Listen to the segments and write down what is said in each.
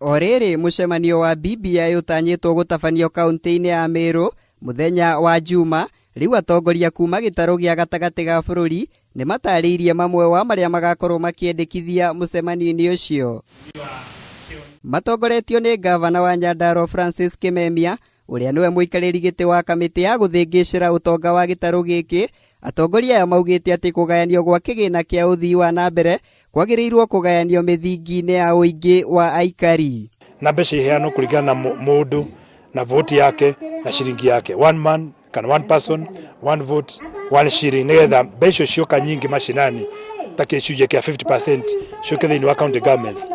O rĩrĩ, mũcemanio wa BBI ũtanyĩtwo gũtabanio kaunti-inĩ ya Meru mũthenya wa Juma. Rĩu atongoria kuma gĩtarũ gĩa gatagatĩ ga bũrũri nĩ matarĩirie mamwe wa marĩa magakorwo makĩendekithia mũcemanio-inĩ ũcio. Matongoretio nĩ ngavana wa Nyandarua Francis Kimemia, ũrĩa nĩwe mũikarĩri gĩtĩ wa kamĩtĩ ya gũthĩngĩcĩra ũtonga wa gĩtarũ gĩkĩ. Atongoria aya maugĩte atĩ kũgayanio gwa kĩgĩna kĩa ũthii wa na mbere kwagĩrĩirwo kũgayanio mĩthingi-inĩ ya ũingĩ wa aikari. Na mbeca iheanwo kũringana na mũndũ na vote yake na ciringi yake, one man kana one person, one vote, one shilling, nigetha mbeca icio cioka nyingĩ macinani ta gĩcunjĩ kĩa 50% ciũke thĩinĩ wa county governments.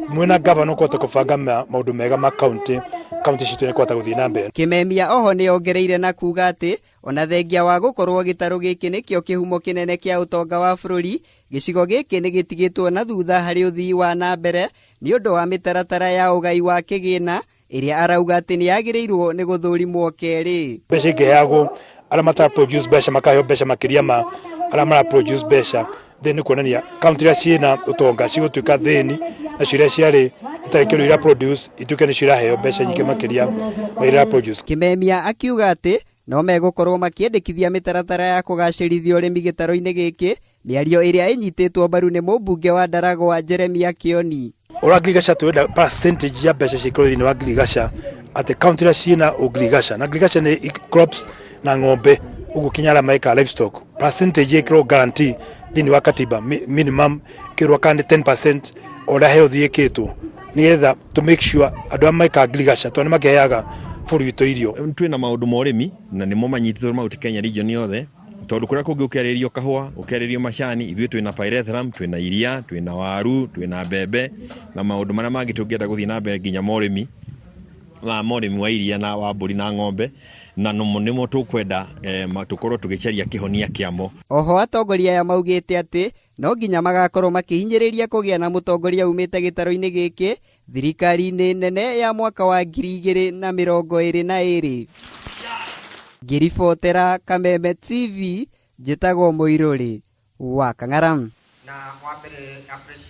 Mwĩna governor ũkũhota kũbanga maũndũ mega ma county, county citũ nĩ kũhota gũthiĩ na mbere. Kimemia oho nĩ ongereire na kuga atĩ ona thengia wa gũkorwo gĩtarũ gĩkĩ nĩkĩo kĩhumo kĩnene kĩa ũtonga wa bũrũri, gĩcigo gĩkĩ nĩ gĩtigĩtwo na thutha harĩ ũthii wa na mbere nĩ ũndũ wa mĩtaratara ya ũgai wa kĩgĩna ĩrĩa arauga atĩ nĩ yagĩrĩirwo nĩ gũthũrimwo kerĩ. Mbeca ingĩheagwo arĩa matara produce mbeca, makaheo mbeca makĩria ma arĩa mara produce mbeca, then nĩ kuonania county iria ciĩna ũtonga cigũtuĩka thĩni, nacio iria ciarĩ itarĩ kĩndũ ira produce ituĩke nĩcio iraheo mbeca nyingĩ makĩria ma iria produce. Kimemia akiuga atĩ no megũkorwo makĩendekithia mĩtaratara ya kũgacĩrithia ũrĩmi gĩtarũ-inĩ gĩkĩ, mĩario ĩrĩa ĩnyitĩtwo mbaru nĩ mũmbunge wa Ndaragwa Jeremia Kioni. Ũrĩa ngirigaca twenda percentage ya mbeca ciĩkĩrwo thĩinĩ wa ngirigaca, atĩ county iria ciĩna ũngirigaca na ngirigaca nĩ crops na ng'ombe ũguo kinya arĩa mekaga livestock, percentage ĩkĩrwo guarantee thĩinĩ wa katiba, minimum ĩkĩrwo kana nĩ 10% ũrĩa health ĩkĩtwo, nĩgetha to make sure andũ arĩa mekaga ngirigaca, tondũ nĩ makĩheaga bũrũri witũ irio. Twĩna maũndũ ma ũrĩmi na nĩmo manyitĩtwo Mount Kenya region yothe, tondũ kũrĩa kũngĩ ũkĩarĩrio kahũa, ũkĩarĩrio macani, ithuĩ twĩna pyrethrum, twĩna iria, twĩna waru, twĩna mbembe na maũndũ marĩa mangĩ tũngĩenda gũthiĩ na mbere, nginya morĩmi ma morĩmi wa iria na wa mbũri na ng'ombe, na nĩmo tũkwenda tũkorwo tũgĩcaria kĩhonia kĩamo. Oho atongoria aya maugĩte atĩ no nginya magakorwo makĩhinyĩrĩria kũgĩa na mũtongoria umĩte gĩtarũ-inĩ gĩkĩ thirikari-inĩ nene ya mwaka wa 2022. Ngĩribotera Kameme TV, njĩtagwo Mũirũrĩ wa Kang'ara. Na wa mbere appreciate.